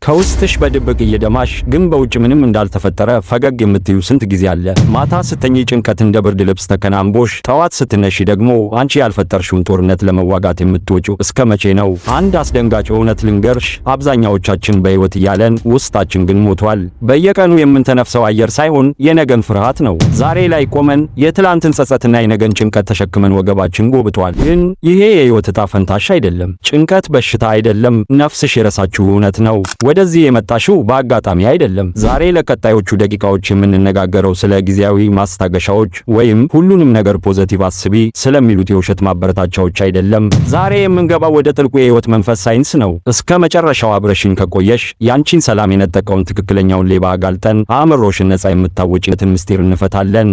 ከውስጥሽ በድብቅ እየደማሽ ግን በውጭ ምንም እንዳልተፈጠረ ፈገግ የምትዩ ስንት ጊዜ አለ? ማታ ስተኚ ጭንቀት እንደ ብርድ ልብስ ተከናንቦሽ፣ ጠዋት ስትነሺ ደግሞ አንቺ ያልፈጠርሽውን ጦርነት ለመዋጋት የምትወጪው እስከ መቼ ነው? አንድ አስደንጋጭ እውነት ልንገርሽ፣ አብዛኛዎቻችን በሕይወት እያለን ውስጣችን ግን ሞቷል። በየቀኑ የምንተነፍሰው አየር ሳይሆን የነገን ፍርሃት ነው። ዛሬ ላይ ቆመን የትላንትን ጸጸትና የነገን ጭንቀት ተሸክመን ወገባችን ጎብጧል። ግን ይሄ የሕይወት ዕጣ ፈንታሽ አይደለም። ጭንቀት በሽታ አይደለም፣ ነፍስሽ የረሳችው እውነት ነው። ወደዚህ የመጣሽው በአጋጣሚ አይደለም። ዛሬ ለቀጣዮቹ ደቂቃዎች የምንነጋገረው ስለ ጊዜያዊ ማስታገሻዎች ወይም ሁሉንም ነገር positive አስቢ ስለሚሉት የውሸት ማበረታቻዎች አይደለም። ዛሬ የምንገባው ወደ ጥልቁ የህይወት መንፈስ ሳይንስ ነው። እስከ መጨረሻው አብረሽን ከቆየሽ ያንቺን ሰላም የነጠቀውን ትክክለኛውን ሌባ አጋልጠን አእምሮሽን ነፃ የምታወጪበትን ምስጢር እንፈታለን።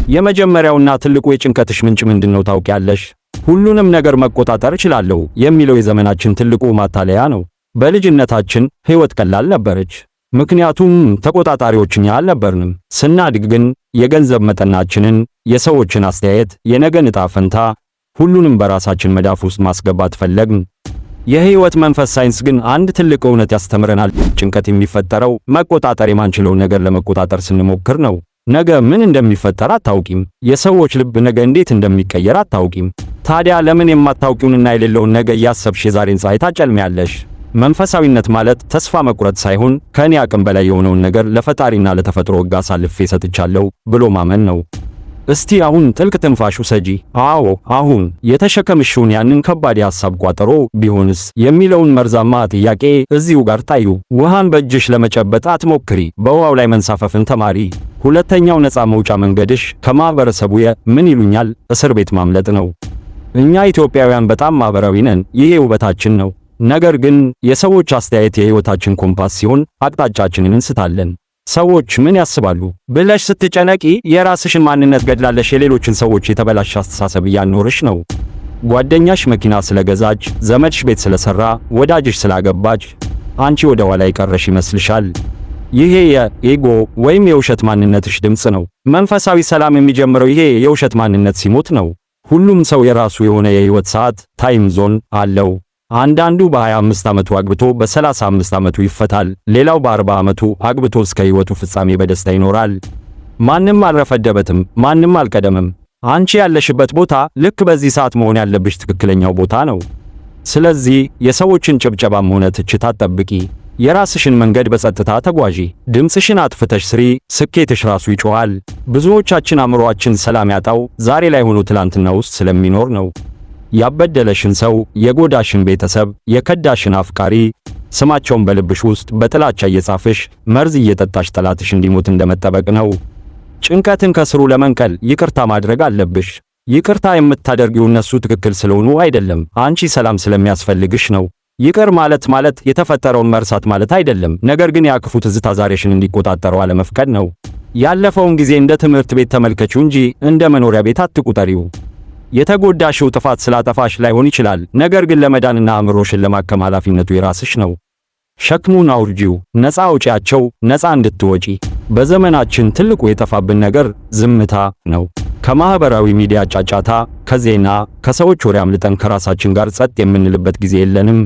የመጀመሪያውና ትልቁ የጭንቀትሽ ምንጭ ምንድነው ታውቂያለሽ? ሁሉንም ነገር መቆጣጠር እችላለሁ የሚለው የዘመናችን ትልቁ ማታለያ ነው። በልጅነታችን ሕይወት ቀላል ነበረች፣ ምክንያቱም ተቆጣጣሪዎች እኛ አልነበርንም። ስናድግ ግን የገንዘብ መጠናችንን፣ የሰዎችን አስተያየት፣ የነገን ዕጣ ፈንታ ሁሉንም በራሳችን መዳፍ ውስጥ ማስገባት ፈለግን። የሕይወት መንፈስ ሳይንስ ግን አንድ ትልቅ እውነት ያስተምረናል። ጭንቀት የሚፈጠረው መቆጣጠር የማንችለውን ነገር ለመቆጣጠር ስንሞክር ነው። ነገ ምን እንደሚፈጠር አታውቂም። የሰዎች ልብ ነገ እንዴት እንደሚቀየር አታውቂም። ታዲያ ለምን የማታውቂውንና የሌለውን ነገ እያሰብሽ የዛሬን ፀሐይ ታጨልሚያለሽ? መንፈሳዊነት ማለት ተስፋ መቁረጥ ሳይሆን ከእኔ አቅም በላይ የሆነውን ነገር ለፈጣሪና ለተፈጥሮ ሕግ አሳልፌ ሰጥቻለሁ ብሎ ማመን ነው። እስቲ አሁን ጥልቅ ትንፋሽ ውሰጂ። አዎ፣ አሁን የተሸከምሽውን ያንን ከባድ የሐሳብ ቋጠሮ ቢሆንስ የሚለውን መርዛማ ጥያቄ እዚሁ ጋር ጣዩ። ውሃን በእጅሽ ለመጨበጥ አትሞክሪ፣ በውሃው ላይ መንሳፈፍን ተማሪ። ሁለተኛው ነፃ መውጫ መንገድሽ ከማህበረሰቡ የምን ይሉኛል እስር ቤት ማምለጥ ነው። እኛ ኢትዮጵያውያን በጣም ማህበራዊ ነን፣ ይሄ ውበታችን ነው። ነገር ግን የሰዎች አስተያየት የህይወታችን ኮምፓስ ሲሆን አቅጣጫችንን እንስታለን። ሰዎች ምን ያስባሉ ብለሽ ስትጨነቂ የራስሽን ማንነት ገድላለሽ። የሌሎችን ሰዎች የተበላሸ አስተሳሰብ እያኖርሽ ነው። ጓደኛሽ መኪና ስለገዛች፣ ዘመድሽ ቤት ስለሰራ፣ ወዳጅሽ ስላገባች አንቺ ወደ ኋላ የቀረሽ ይመስልሻል። ይሄ የ ego ወይም የውሸት ማንነትሽ ድምፅ ነው። መንፈሳዊ ሰላም የሚጀምረው ይሄ የውሸት ማንነት ሲሞት ነው። ሁሉም ሰው የራሱ የሆነ የህይወት ሰዓት time zone አለው። አንዳንዱ በ25 ዓመቱ አግብቶ በ35 ዓመቱ ይፈታል። ሌላው በ40 ዓመቱ አግብቶ እስከ ህይወቱ ፍጻሜ በደስታ ይኖራል። ማንም አልረፈደበትም፣ ማንም አልቀደምም። አንቺ ያለሽበት ቦታ ልክ በዚህ ሰዓት መሆን ያለብሽ ትክክለኛው ቦታ ነው። ስለዚህ የሰዎችን ጭብጨባም ሆነ ትችት አትጠብቂ። የራስሽን መንገድ በጸጥታ ተጓዢ። ድምፅሽን አጥፍተሽ ስሪ፣ ስኬትሽ ራሱ ይጮሃል። ብዙዎቻችን አእምሮአችን ሰላም ያጣው ዛሬ ላይ ሆኖ ትላንትና ውስጥ ስለሚኖር ነው። ያበደለሽን ሰው፣ የጎዳሽን ቤተሰብ፣ የከዳሽን አፍቃሪ ስማቸውን በልብሽ ውስጥ በጥላቻ እየጻፍሽ መርዝ እየጠጣሽ ጠላትሽ እንዲሞት እንደመጠበቅ ነው። ጭንቀትን ከስሩ ለመንቀል ይቅርታ ማድረግ አለብሽ። ይቅርታ የምታደርጊው እነሱ ትክክል ስለሆኑ አይደለም፣ አንቺ ሰላም ስለሚያስፈልግሽ ነው። ይቅር ማለት ማለት የተፈጠረውን መርሳት ማለት አይደለም፣ ነገር ግን ያ ክፉ ትዝታ ዛሬሽን እንዲቆጣጠረው አለመፍቀድ ነው። ያለፈውን ጊዜ እንደ ትምህርት ቤት ተመልከቺው እንጂ እንደ መኖሪያ ቤት አትቁጠሪው። የተጎዳሽው ጥፋት ስላጠፋሽ ላይሆን ይችላል፣ ነገር ግን ለመዳንና አእምሮሽን ለማከም ኃላፊነቱ የራስሽ ነው። ሸክሙን አውርጂው፣ ነፃ አውጪያቸው፣ ነፃ እንድትወጪ። በዘመናችን ትልቁ የጠፋብን ነገር ዝምታ ነው። ከማህበራዊ ሚዲያ ጫጫታ፣ ከዜና፣ ከሰዎች ወሬ አምልጠን ከራሳችን ጋር ጸጥ የምንልበት ጊዜ የለንም።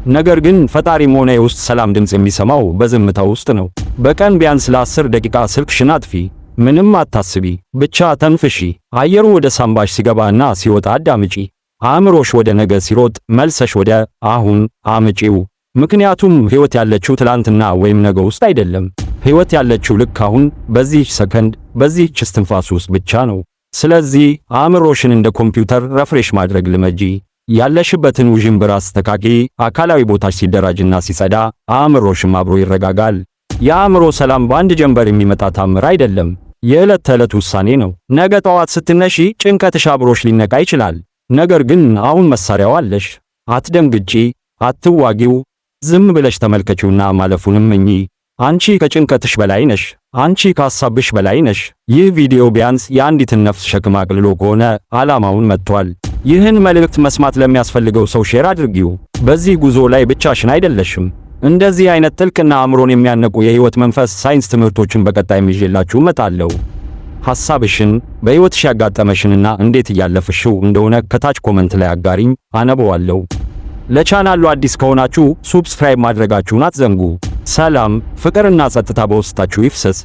ነገር ግን ፈጣሪም ሆነ የውስጥ ሰላም ድምፅ የሚሰማው በዝምታ ውስጥ ነው። በቀን ቢያንስ ለ10 ደቂቃ ስልክሽን አጥፊ። ምንም አታስቢ፣ ብቻ ተንፍሺ። አየሩ ወደ ሳምባሽ ሲገባና ሲወጣ አዳምጪ። አእምሮሽ ወደ ነገ ሲሮጥ መልሰሽ ወደ አሁን አምጪው። ምክንያቱም ሕይወት ያለችው ትላንትና ወይም ነገ ውስጥ አይደለም። ሕይወት ያለችው ልክ አሁን በዚህች ሰከንድ፣ በዚህች እስትንፋስ ውስጥ ብቻ ነው። ስለዚህ አእምሮሽን እንደ ኮምፒውተር refresh ማድረግ ልመጂ። ያለሽበትን ውዥንብር አስተካክዪ። አካላዊ ቦታሽ ሲደራጅና ሲጸዳ አእምሮሽም አብሮ ይረጋጋል። የአእምሮ ሰላም በአንድ ጀንበር የሚመጣ ታምር አይደለም። የዕለት ተዕለት ውሳኔ ነው። ነገ ጠዋት ስትነሺ ጭንቀትሽ አብሮሽ ሊነቃ ይችላል። ነገር ግን አሁን መሳሪያው አለሽ። አትደንግጪ፣ አትዋጊው። ዝም ብለሽ ተመልከቺውና ማለፉንም እኚ። አንቺ ከጭንቀትሽ በላይ ነሽ። አንቺ ከሐሳብሽ በላይ ነሽ። ይህ ቪዲዮ ቢያንስ የአንዲትን ነፍስ ሸክም አቅልሎ ከሆነ ዓላማውን መጥቷል። ይህን መልእክት መስማት ለሚያስፈልገው ሰው share አድርጊው። በዚህ ጉዞ ላይ ብቻሽን አይደለሽም። እንደዚህ አይነት ጥልቅና አእምሮን የሚያነቁ የህይወት መንፈስ ሳይንስ ትምህርቶችን በቀጣይ ይዤላችሁ እመጣለሁ። ሐሳብሽን፣ በሕይወትሽ ያጋጠመሽንና እንዴት እያለፍሽው እንደሆነ ከታች comment ላይ አጋሪኝ፣ አነበዋለሁ። ለቻናሉ አዲስ ከሆናችሁ subscribe ማድረጋችሁን አትዘንጉ። ሰላም፣ ፍቅርና ጸጥታ በውስጣችሁ ይፍሰስ።